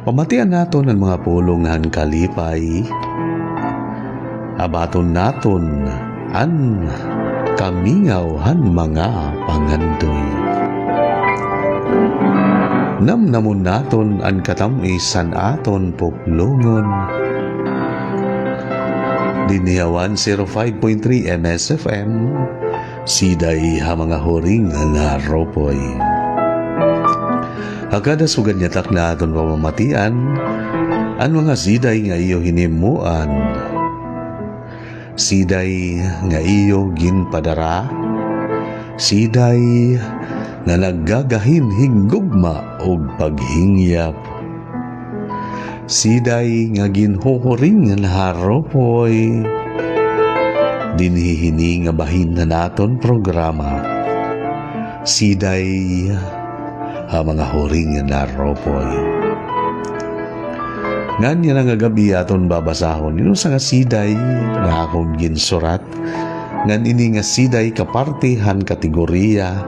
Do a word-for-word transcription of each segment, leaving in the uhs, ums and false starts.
Pamatian naton an mga pulong han kalipay. Abaton naton an kamingaw han mga pangandoy. Namnamon naton an katam-is han aton puplongon. Dinhi ha one zero five point three M S F M, Siday ha mga Huring nga Haropoy. Ha kada sugad nga takna aton pamamatian an mga siday nga iyo hinimuan. Siday nga iyo ginpadara. Siday nga naggagahin hin gugma ug paghingyap. Siday nga ginhuhuring han Haropoy. Dinhi hini nga bahin han aton programa, Siday ha mga Huring nga Haropoy. Ngan yana nga gab-i aton babasahon ini usa nga siday nga akon ginsurat, ngan ini nga siday kaparte han kategorya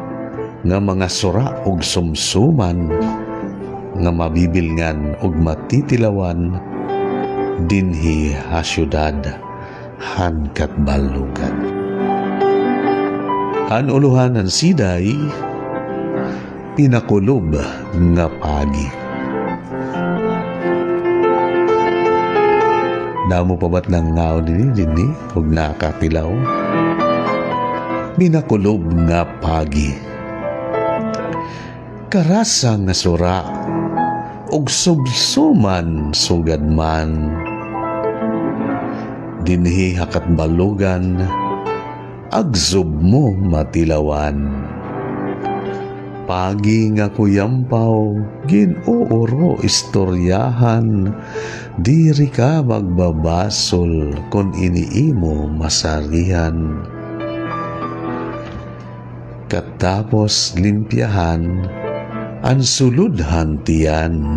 nga mga sura ug sumsuman nga mabibilngan ug matitilawan dinhi ha syudad han Catbalogan. An ulohan han siday, Pinakulob nga Pagi. Damo pa ba it nangaon ini dinhi ug nakatilaw? Pinakulob nga Pagi. Karasa nga sura ug subsuman sugad man. Dinhi ha Catbalogan, agsob mo matilawan. Pagi nga kuyampaw, gin-uuro istoryahan, diri ka magbabasol kon ini imo masarihan. Katapos limpyahan an sulod han tiyan,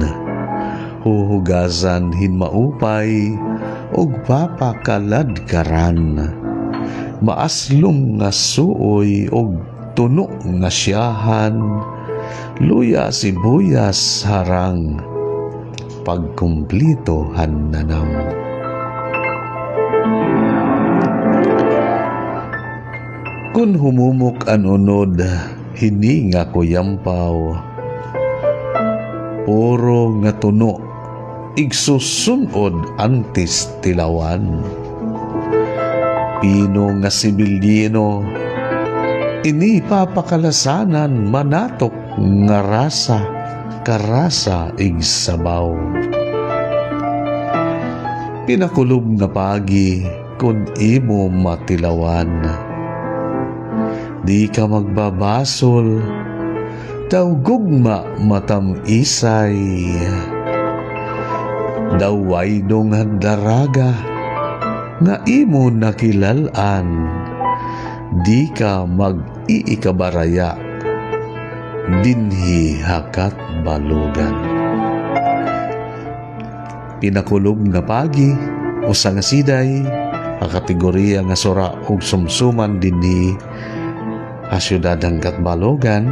huhugasan hin maupay ug papakaladkaran. Maaslom nga suoy ug tuno nga syahan, luya, sibuyas, harang, pagkumplito han nanam. Kon humumok an unod hini nga kuyampaw, puro nga tuno, igsusun-od antes tilawan. Pino nga sibilyino, ini papakalasanan, manatok nga rasa, karasa igsabaw. Pinakulob nga Pagi, kon imo matilawan. Di ka magbabasol, daw gugma matam-isay. Daw waydong han daraga nga imo nakilal-an. Di ka mag-iikabaraya dinhi ha Catbalogan. Pinakulob nga Pagi, usa nga siday ha kategorya nga sura ug sumsuman dinhi ha syudad han Catbalogan,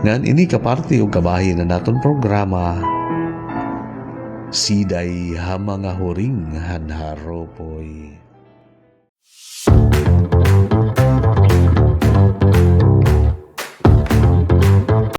ngan ini kaparte ug kabahin han aton programa, Siday ha mga Huring han Haropoy.